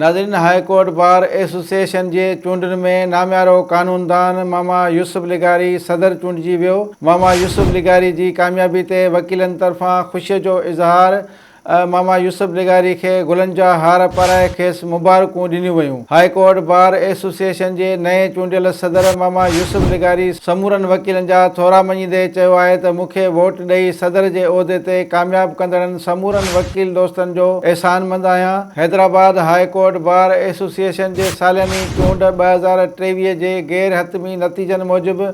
ناظرين high court bar association جي چونڊن ۾ ناميارو قانوندان ماما يوسف لغاري صدر چونڊجي ويو، ماما يوسف لغاري جي ڪاميابي تي وڪيلن طرفان خوشي جو اظهار، ماما يوسف لغاري کي گلن جا هار پارائي کيس مبارڪون ڏنيون ويون. هاء ڪورٽ بار ايسوسيئيشن جي نئين چونڊيل صدر ماما يوسف لغاري سمورن وڪيلن جا ٿورا مڃيندي چيو آهي ته مون کي ووٽ ڏئي صدر جي عهدي تي ڪامياب ڪندڙن سمورن وڪيل دوستن جو احسانمند آهيان. Hyderabad high court bar association جي سالياني چونڊ 2023 جي غير حتمي نتيجن موجب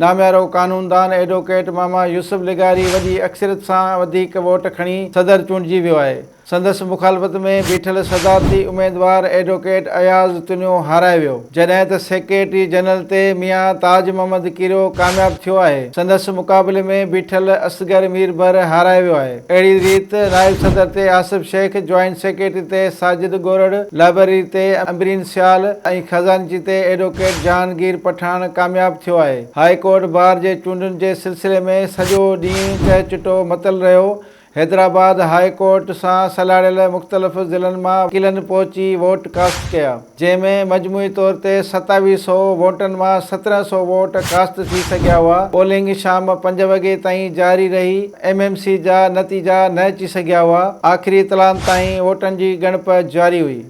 ناميارو قانوندان ايڊووڪيٽ ماما يوسف لغاري وڏي اڪثريت سان وڌيڪ ووٽ کڻي صدر چونڊجي ويو آهي. سندس مخالفت ۾ بيٺل صدارتي اميدوار ايڊووڪيٽ اياز تنيو هارائي ويو، جڏهن ته سيڪريٽري جنرل تي ميان تاج محمد ڪيريو ڪامياب ٿيو آهي، سندس مقابلي ۾ بيٺل اصغر ميربحر هارائي ويو آهي. اهڙي ريت نائب صدر تي آصف شيخ، جوائنٽ سيڪريٽري تي ساجد ڳورڙ، لائبرري تي عنبرين سيال ۽ خزانچي تي ايڊووڪيٽ جهانگير پٺاڻ ڪامياب ٿيو آهي. هاء ڪورٽ بار جي چونڊن جي سلسلي ۾ سڄو ڏينهن چهه چٽو متل رهيو، حيدرآباد هاء ڪورٽ سان سلهاڙيل مختلف ضلعن مان وڪيلن پهچي ووٽ ڪاسٽ ڪيا، جنهن ۾ مجموعي طور تي 27 سئو ووٽن مان 17 سئو ووٽ ڪاسٽ ٿي سگهيا هئا، پولنگ شام پنج وڳي تائين جاري رهي، ايم ايم سي جا نتيجا نه اچي سگهيا هئا، آخري اطلاعن تائين ووٽن جي ڳڻپ جاري هئي.